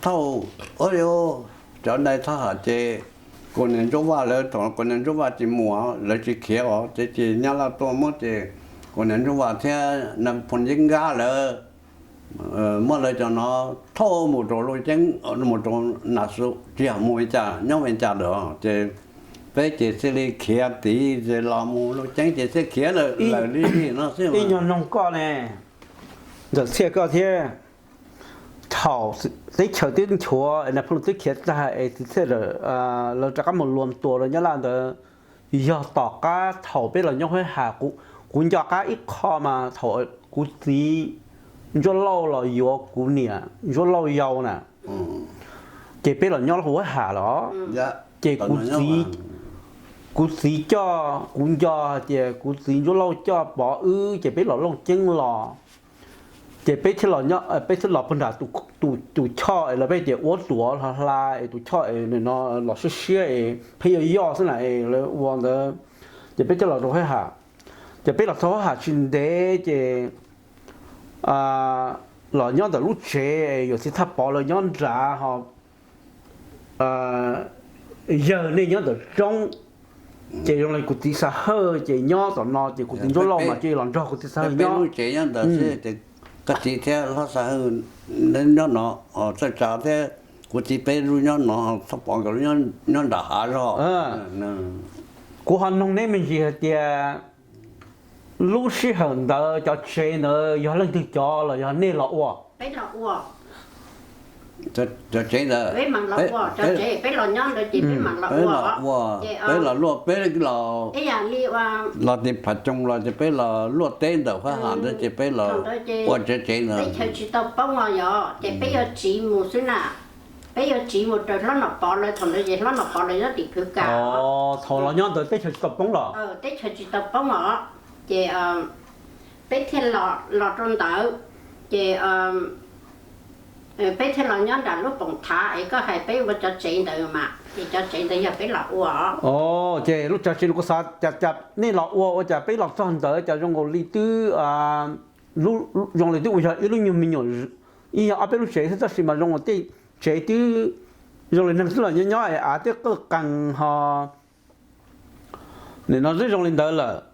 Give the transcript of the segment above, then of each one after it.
Thauj, ua li, cov dai thaj ham ces kuv niam Ntsuab Vaj lawv, thaum kuv niam Ntsuab Vaj tsis mus, lawv tsis khiav os, ces ces Nyab Laj tuaj muab ces kuv niam Ntsuab Vaj thiab Nais Phoo Yeeb Nkab lawv muab lawv cov no thauj mus rau Looj Ceeb, mus rau Nam Xu, tsis yog mus Vees Cas, nyob Vees Cas lawm ces peb ces thiaj li khiav tid, ces los mus Looj Ceeb ces thiaj khiav lawm li no xwb. Ib nyuag noog koj ne, ntawm Txhiaj koj thiab, thaum teb chaws twb nchuav, Nais Phoo twb khiav tag es txiv Txhiaj lawv rov qab mus luam tuas rau Nyab Laj ntawd, yog tom qab thaum peb los nyob Huab Ham, kuv nco qab ib qho mas thaum kuv txiv Ntsuab Lauj los yuav kuv niam Ntsuab Lauj yau na, ces peb los nyob Huab Ham los, ces kuv txiv, kuv txiv coj, kuv nco hais tias kuv txiv Ntsuab Lauj coj Pov wb ces peb los Looj Ceeb los, ces peb thiaj los, peb thiaj los puag nram tus choj es lawv peb tias ua tuav hla hla es tus choj es no los siab siab es pheej yoj yoj xwb na es lawv ua ntawd, ces peb thiaj los rau Huab Ham. Ces peb los txog Huab Ham tsis ntev ces los nyob ntawm lub tsev, yawm txiv Thaj Pov lawv nyob nrad ho yawg nej nyob ntawm roob, ces zoo li kuv txiv Xa Hawj ces nyob tom no ces kuv txiv Ntsuab Lauj mas cia li los nrog kuv txiv Xa Hawj nyob. Koj txiv thiab hlob Xa Hawj nyob no, Txawj Tsa thiab kuv txiv peb lub nyob no, Thaj Pov nkawd nyob nram hav zog. Kuv ho noog neb me ntsis hais tias lub sij hawm ntawd cov tsev ntawd yog leej twg cov los yog nej los ua? Cov tsev ntawd, peb los ua, peb los luaj, peb los, los tim Phav Coos los ces peb los luaj teb ntawm Huab Ham ntawd ces peb los ua tsev tsev ntawd. Teb chaws tsis tau poob os, yog ces peb yuav tsiv mus xwb na. Peb yuav tsiv mus raws hlob Nom Pov lawv, thaum ntawd ces hlob Nom Pov lawv nyob tim Phwv Kas. Thaum los nyob ntawd teb chaws tsis tau poob los? Teb chaws tsis tau poob os. Ces peb thiaj los rau ntawd, ces peb thiaj los nyob nram lub Poom Thav es koj hais peb ua cov tsev ntawd mas, ces cov tsev ntawd yog peb los ua. Ces lub tsev no kuv xav cas cas nej los ua, ua cas peb los txog ntawd cas zoo nkaus li twb, zoo li twb ua yog ib lub nyuag me nyuam, ib yog ob peb lub tsev xwb tab sis mas zoo nkaus tej tsev twb zoo li neeg twb los nyob nyob es av twb qawj qees ho nim no twb zoo li ntawd lawm.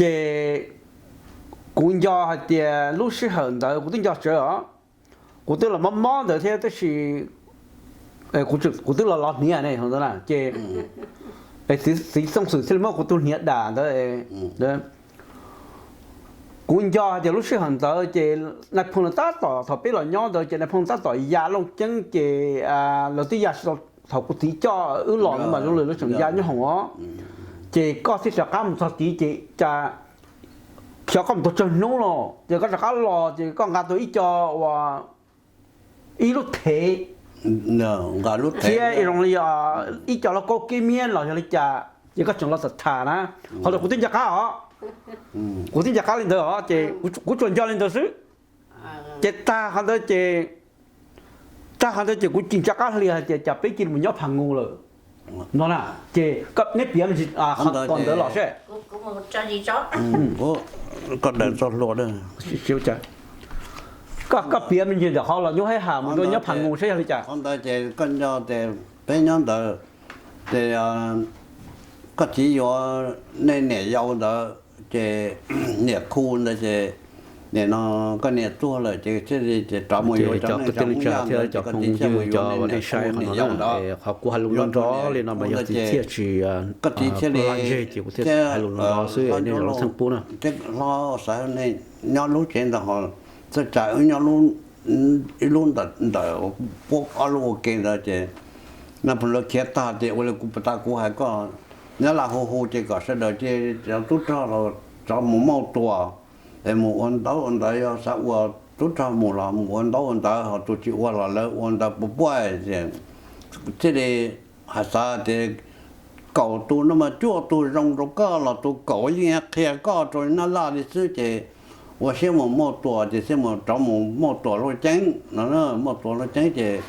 Ces kuv nco hais tias lub sij hawm ntawd kuv twb nco tsawv os, kuv twb los mob mob ntawd thiab tab sis kuv twb los los hniav ne ntawd na ces txiv Txooj Xwm thiaj li muab kuv tus hniav dam ntawd. Kuv nco hais tias lub sij hawm ntawd ces Nais Phoo lawv tab tom, thaum peb los nyob ntawd ces Nais Phoo tab tom ya Looj Ceeb ces lawv twb ya tsis tau, thaum kuv txiv coj wb los ntawd mas zoo li lawv tseem ya nyob hoom os. Ces koj thiaj rov qab mus txog tid ces cas xyov koj mus tau tsawg hnub los ces koj rov qab los ces koj nqa tau ib co uas ib lub thev thiab zoo li ib co lauj kaub kib miab los yog li cas ces koj tseem los tham tham na. Qhov ntawd kuv twb nco qab os, kuv twb nco qab li ntawd os ces kuv tsuas nco li ntawd xwb. Ces tag qhov ntawd ces, tag qhov ntawd ces kuv cia li rov qab hais tias cas peb cia li mus nyob Phaj Nus lawm no na. Ces neb piav me ntsis qhov ntawd los seb. Koj piav me ntsis ntawm qhov los nyuj hab has mus rau nyob Phaj Nus seb yog li cas. Qhov ntawd ces koj nco ces peb nyob ntawd ces koj txiv yuav nej niam yau ntawd ces niam khu ntawd ces nim no koj niam tuag lawm ces thiaj li ces rov mus yuav cov neej zoo ib yam ntawd ces koj txiv thiaj mus yuav nej niam khu niam yau ntawd. Qhov kuv hais lus nrov nrov li no mas yog txiv thiaj tsis, koj txiv thiaj li, thiab hlob Ntsuab Lauj, thiab hlob Xav Hawj, nej nyob lub tsev ntawd ho txawj tsam wb nyob ib lub ntawm puab ob lub ua ke ntawd ces Nais Phoo lawv khiav tag ces ua li kuv puas tas kuv hais koj, Nyab Laj hu hu ces kom sawv daws cia cov tub rog los rov mus mauj tuas es mus ua ntaub ua ntawv, yog xav ua tub rog mus los mus ua ntaub ua ntawv, ho tus tsis ua los lawv ua ntawv puas puaj ces thiaj li hais xav tias kaum tus no mas cuaj tus zoo rau koj los tus kaum yeej qhia koj rau Nyab Laj li xwb ces ua siab mus mauj tuas ces thiaj mus rov mus mauj tuas Looj Ceeb no, mauj tuas Looj Ceeb ces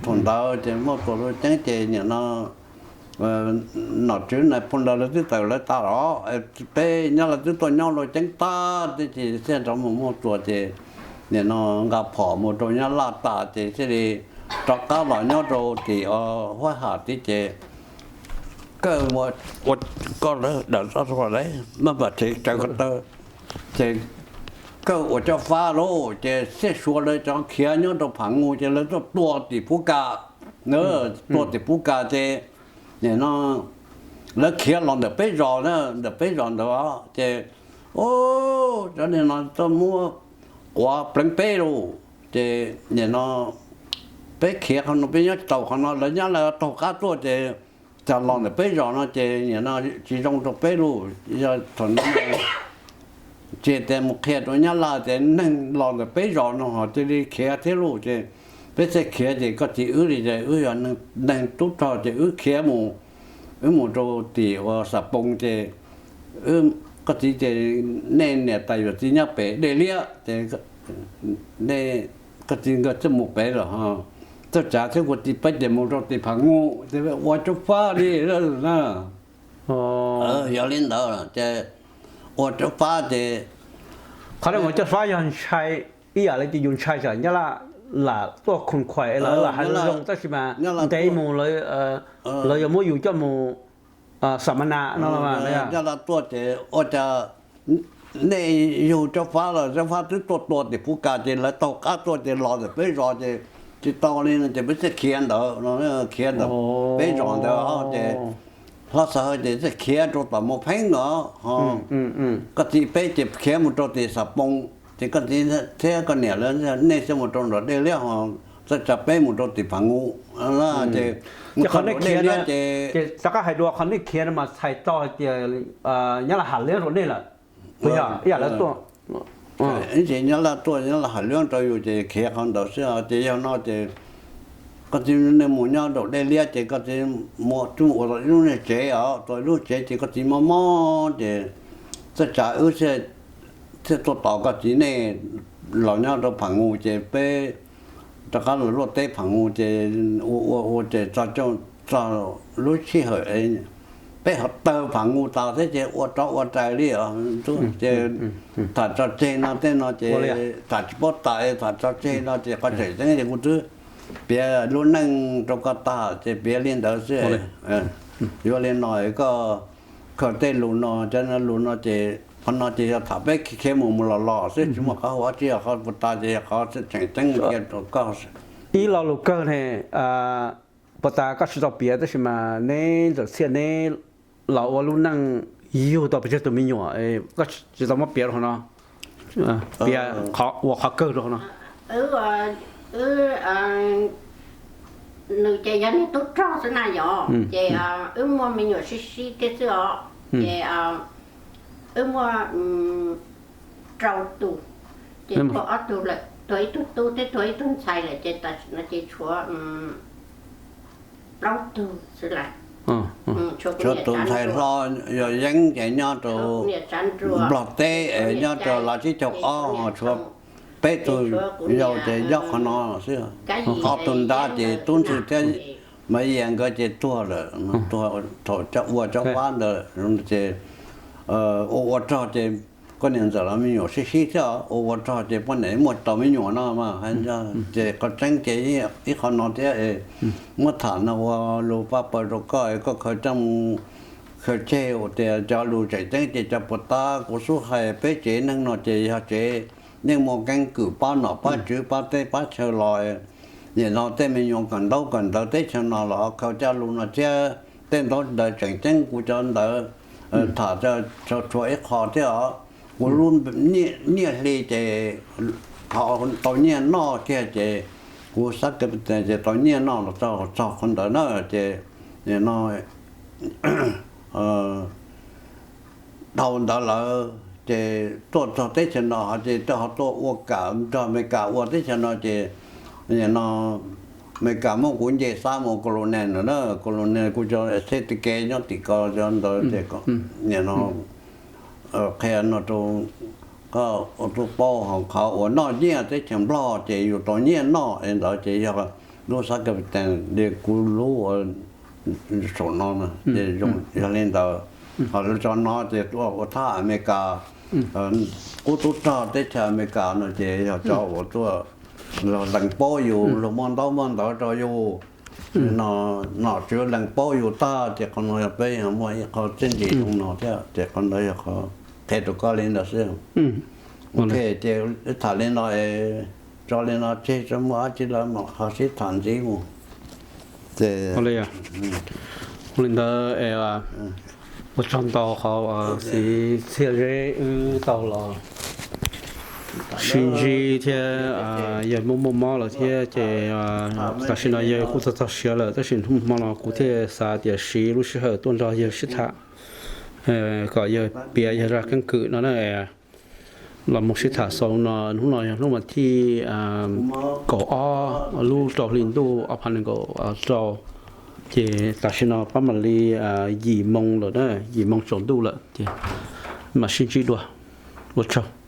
thaum ntawd ces mauj tuas Looj Ceeb ces nim no nom tswv Nais Phoo ntawd lawv twb tawm lawv tas los, peb nyob lawv twb tuaj nyob Looj Ceeb tag ces thiaj rov mus mauj tuas ces nim no nqa phom mus rau Nyab Laj tas ces thiaj li rov qab los nyob rau tim huab ham tib ces Kawj ua, koj dawm tso, maj mam tsev raws ko taw, ces Kawj ua cov fab lauj ces Xej Suav lawv cov khiav nyob rau Pham Ngu ces lawv tuaj tua tim Pub Kas, tua tim Pub Kas ces nim no lawv khiav los ntawm peb zos na, ntawm peb zos ntawd ces, o, cov niag no tuaj muab quav pleev peb lauj ces nim no peb khiav qhov no peb nyob tsis tau qhov no, lawv nyab laj taug qab tuaj ces cas los ntawm peb zos no ces nim no tsis zoo rau peb lauj. Yog thaum no tsis tias mus qhia rau nyab laj tias neeg los ntawm peb zos no ho cia li khiav thiab lauj ces peb thiaj khiav ces koj txiv wb li ces wb yog neeg tub rog ces wb khiav mus, wb mus rau tim uas Xam Poo ces koj txiv ces nej niam tais yawm txiv nyob pem Dej Liab ces nej, koj txiv nkawd twb mus pem lawm, txawj tsav thiab kuv txiv peb ces mus rau tim Pham Ngu ces ua cov fab li na. Yog li ntawd ces ua cov fab ces qhov no mus cov fab yog ntshai ib yam li tias yus ntshai tsam nyab laj lam tuaj khoom khuais es lawv lam hais lus zoo tab sis mas ntev mus lawv yuav muab yus coj mus xam ma nas no los mas. Nyab laj tuaj ces ua cas nej yug cov fab los cov fab twb tuaj tua tim Pub Kas ces lawv taug qab tuaj ces los ntawm peb zos ces tsis tau li no ces peb thiaj khiav ntawd, khiav ntawm peb zos ntawd ces hlob Xav Hawj ces thiaj khiav rau tom Mus Pheeb os. Koj txiv peb ces khiav mus rau tim Xam Poo ces koj txiv thiab koj niam lawv nej thiaj mus rau nram Dej Liab ho txawj tsav peb mus rau tim Pham Ngu ces mus txog rau Dej Liab ces rov qab hais dua qhov nej khiav no mas txhais tau hais tias nyab laj Ham Liab rau nej lawm, puas yog ib yam lawv tuaj? Ces nyab laj tuaj nyab laj Ham Liab rau yus ces khiav qhov ntawd xwb ces yog no ces koj txiv nej mus nyob rau Dej Liab ces koj txiv mus ua tau ib lub niag tsev os, tau ib lub tsev ces koj txiv mob mob ces txawj tsav wb thiaj tuaj tos koj txiv nej los nyob rau Pham Ngu ces peb rov qab los luaj teb Pham Ngu ces ua ua ua ces txog lub sij hawm peb ho tawg Pham Ngu tas thiab ces ua rov ua rais li os ces tham tso tseg no tej no ces tham tsis paub tas tham tso tseg no ces qhov tseem ceeb ces kuv twb piav lub neej rau koj tag ces piav li ntawd xwb. Yuav li no koj khaws tej lus no, cov lus no ces qhov no ces yog tham peb khiav mus mus los los xwb tsis muaj qhov hauv dab tsi, qhov puas tas ces yog qhov tseem ceeb kiag rau koj. Ib lo lus kawg ne, puas tas koj tsis tau piav tab sis mas neb ntxawm txhiaj neb los ua lub neej yug tau pes tsawg tus me nyuam, koj tsis tau muab piav rau hauv no, piav qhov ua qhov kawg rau hauv no. Wb, nws ces yog niag tub rog xwb na yom, ces wb muaj me nyuam sib sib thiab xwb os, ces wb muaj rau tus, ces tuag ob tug lawm, tuag ib tug tub thiab tuag ib tug ntxhais lawm ces tam sim no ces tshuav plaub tug xwb lawm. Tshuav tus ntxhais hlob yog Yeeb ces nyob rau Nplog teb, nyob rau Lav Tsib Caug Ob, ho tshuav peb tug yau ces nyob qhov no xwb. Ob tug nrab ces Tub Ntxwg thiab Maiv Yias nkawd ces tuag lawm, thaum ua cov fab ntawd ces ua ua rog ces koj niam ntxawm los me nyuam sib sib thiab, ua ua rog ces poj niam muaj tau me nyuam no mas. Ces qhov tseeb ces ib qho no thiab, muab tham no ua lus pab pawg rau koj, koj khaws coj mus khaws tseg tias cov lus tseem ceeb ces cov puas tab kuv xub hais peb tsev neeg no ces yog tsev yeej muaj keeb kwm pab nom pab tswv pab teb pab chaw los. Nim no tej me nyuam kawm ntaub kawm ntawv teb chaws no los ho khaws cov lus no thiab, tej ntaub ntawv tseem ceeb kuv cov ntawd tham tso tshuav ib qho thiab os. Kuv lub nyiaj hli ces tau nyiaj noj kiag ces kuv xav tias ces tau nyiaj noj los txog qhov ntawd na ces nim no dhau ntawd lawm ces tuaj txog teb chaws no ho ces ho tuaj ua kam nrog Amelikas ua teb chaws no ces nim no Amelikas muab kuv nce xab mus Colonel na, Colonel kuv cov xeb ti ke nyob tim ko cov ntawd ces nim no qhia no rau koj ua tub paub ho qhov uas noj nyiaj teb chaws Nplog ces yus tau nyiaj noj es ntawd ces yog lub xab captain li kuv lub saum no ces yog li ntawd. Ho lawv tso no ces tuaj ua thab Amelikas Qub tub rog teb chaws Amelikas no ces yog cov uas tuaj, luag lees paub yus, luag muaj ntaub muaj ntawv rau yus, no, nom tswv lees paub yus tag ces qhov no yog peb yog muaj ib qho txiaj ntsig zoo no thiab ces qhov ntawd yog qhov qhia rau koj li ntawd xwb. Ok, ces tham li no, tso li no tseg, tsis muaj dab tsi lawm mam ho sib tham ntxiv mus. Ces ua li ntawd, ua tsaug ntau qhov uas Xiv Txhiaj Zeb wb tau los sib ntsib thiab, yawg muaj muaj mob lawm thiab ces tam sim no yawg kuj txog txog siav lawm tab sis hnub hmo no kuv thiaj xav tias siv lub sij hawm tuaj nrog yawg sib tham kom yawg piav yawg zaj keeb kwm no na. Los mus sib tham xaus no, hnub no yog hnub vas thij kaum ob lub rau hli ntuj ob phav nees nkaum rau, ces tam sim no pab mam li yim moo lawm na, yim moo tsaus ntuj lawm ces mam sib ntsib dua. Ua tsaug.